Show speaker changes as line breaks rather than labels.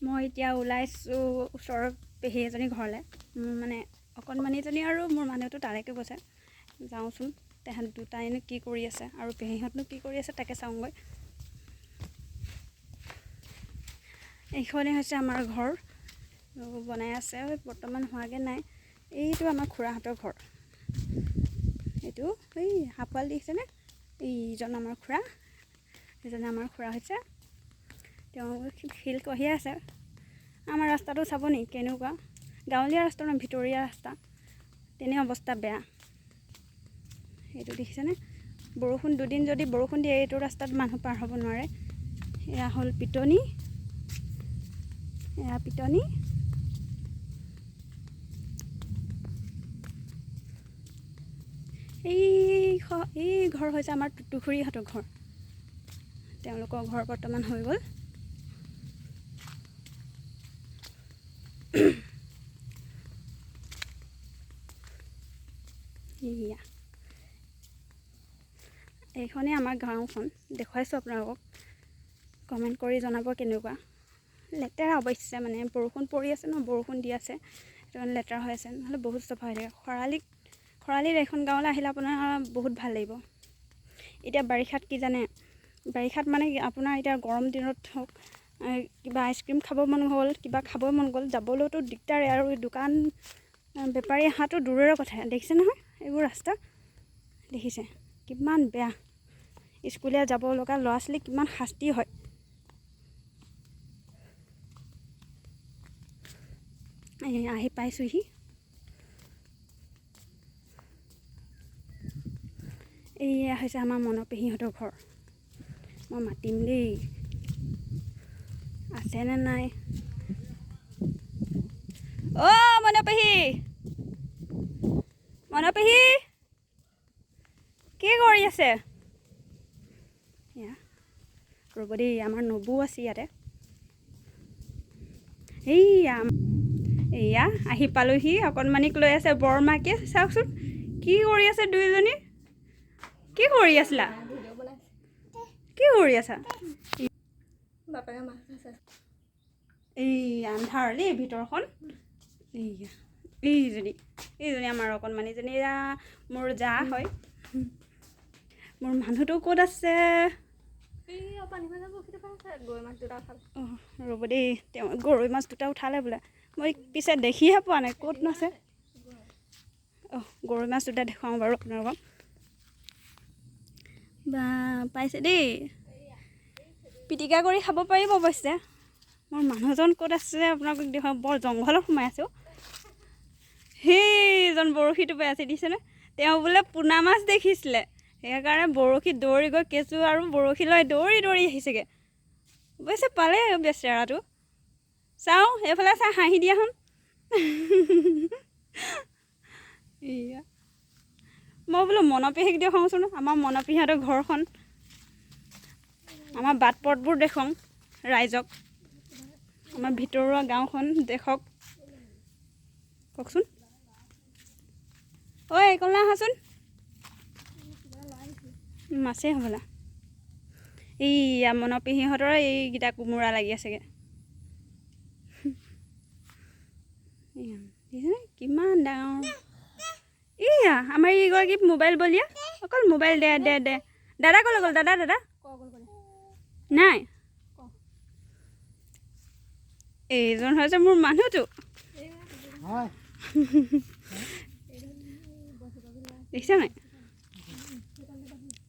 মই এতিয়া ওলাইছোঁ ওচৰৰ পেহী এজনী ঘৰলৈ। মোৰ মানে অকণমানিজনী আৰু মোৰ মানুহটো তালৈকে গৈছে। যাওঁচোন তেহেঁত দুটাইনো কি কৰি আছে আৰু পেহীহঁতনো কি কৰি আছে তাকে চাওঁগৈ। এইখনেই হৈছে আমাৰ ঘৰ, বনাই আছে বৰ্তমান হোৱাগৈ নাই। এইটো আমাৰ খুৰাহঁতৰ ঘৰ। এইটো এই হাঁহ দেখিছেনে? এইজন আমাৰ খুৰা, এইজনে আমাৰ খুৰা হৈছে। তেওঁ শিল কঢ়িয়াই আছে। আমাৰ ৰাস্তাটো চাব নি কেনেকুৱা, গাঁৱলীয়া ৰাস্তা নহয়, ভিতৰীয়া ৰাস্তা, তেনে অৱস্থা বেয়া। এইটো দেখিছেনে? বৰষুণ দুদিন যদি বৰষুণ দিয়ে এইটো ৰাস্তাত মানুহ পাৰ হ'ব নোৱাৰে। এয়া হ'ল পিটনি, এয়া পিটনি। এই ঘৰ হৈছে আমাৰ টুটুখুৰীহঁতৰ ঘৰ। তেওঁলোকৰ ঘৰ বৰ্তমান হৈ গ'ল। এয়া এইখনেই আমাৰ গাঁওখন, দেখুৱাইছোঁ আপোনালোকক। কমেণ্ট কৰি জনাব কেনেকুৱা। লেতেৰা অৱশ্যে, মানে বৰষুণ পৰি আছে ন, বৰষুণ দি আছে, সেইটো কাৰণে লেতেৰা হৈ আছে, নহ'লে বহুত চফা হৈ থাকে। খৰালিত এইখন গাঁৱলৈ আহিলে আপোনাৰ বহুত ভাল লাগিব। এতিয়া বাৰিষাত কি জানে, বাৰিষাত মানে আপোনাৰ এতিয়া গৰম দিনত হওক, কিবা আইচক্ৰীম খাব মন গ'ল, কিবা খাব মন গ'ল, যাবলৈতো দিগদাৰে। আৰু দোকান বেপাৰী অহাটো দূৰৰে কথা। দেখিছে নহয় এইবোৰ ৰাস্তা, দেখিছে কিমান বেয়া। স্কুলীয়া যাব লগা ল'ৰা ছোৱালী কিমান শাস্তি হয়। এই আহি পাইছোঁহি। এইয়া হৈছে আমাৰ মনৰ পেহীহঁতৰ ঘৰ। মই মাতিম দেই, আছেনে নাই? অ' মনৰ পেহী, মনৰ পেহী কি কৰি আছে? ৰ'ব দেই, আমাৰ নবৌ আছে ইয়াতে। এইয়া এয়া আহি পালোহি। অকণমানিক লৈ আছে বৰমাকে। চাওকচোন কি কৰি আছে দুয়োজনী। কি কৰি আছিলা? কি কৰি আছা? এই আন্ধাৰ দেই ভিতৰখন। এইয়া এইজনী, এইজনী আমাৰ অকণমানিজনী, এয়া মোৰ জা হয়। মোৰ মানুহটো ক'ত আছে? অঁ ৰ'ব দেই, তেওঁ গৰৈ মাছ দুটা উঠালে বোলে। মই পিছে দেখিহে পোৱা নাই ক'তনো আছে। অঁ গৰৈ মাছ দুটা দেখুৱাওঁ বাৰু আপোনালোকক। বা পাইছে দেই, পিটিকা কৰি খাব পাৰিব অৱশ্যে। মোৰ মানুহজন ক'ত আছে আপোনালোকক দেখুৱাওঁ। বৰ জংঘলত সোমাই আছোঁ। সেইজন বৰশী টোপাই আছে, দিছেনে? তেওঁ বোলে পোনা মাছ দেখিছিলে, সেইকাৰণে বৰশী দৌৰি গৈ কেঁচু আৰু বৰশী লৈ দৌৰি দৌৰি আহিছেগৈ। অৱশ্যে পালে বেচেৰাটো। চাওঁ এইফালে চাই হাঁহি দিয়াচোন। এয়া মই বোলো মনপেহীক দেখুৱাওঁচোন, আমাৰ মনপেহীহঁতৰ ঘৰখন, আমাৰ বাট পথবোৰ দেখুৱাওঁ ৰাইজক, আমাৰ ভিতৰুৱা গাঁওখন দেখক। কওকচোন ঐ এইকণলৈ আহাচোন। মাছেই হ'বলা। এইয়া মনপেহীহঁতৰ এইকেইটা কোমোৰা লাগি আছেগৈ। দেখিছেনে কিমান ডাঙৰ। এইয়া আমাৰ এইগৰাকী মোবাইল বলিয়া, অকল মোবাইল দে দে দে। দাদা ক'লৈ গ'ল? দাদা দাদা নাই। এইজন হৈছে মোৰ মানুহটো। দেখিছা নাই?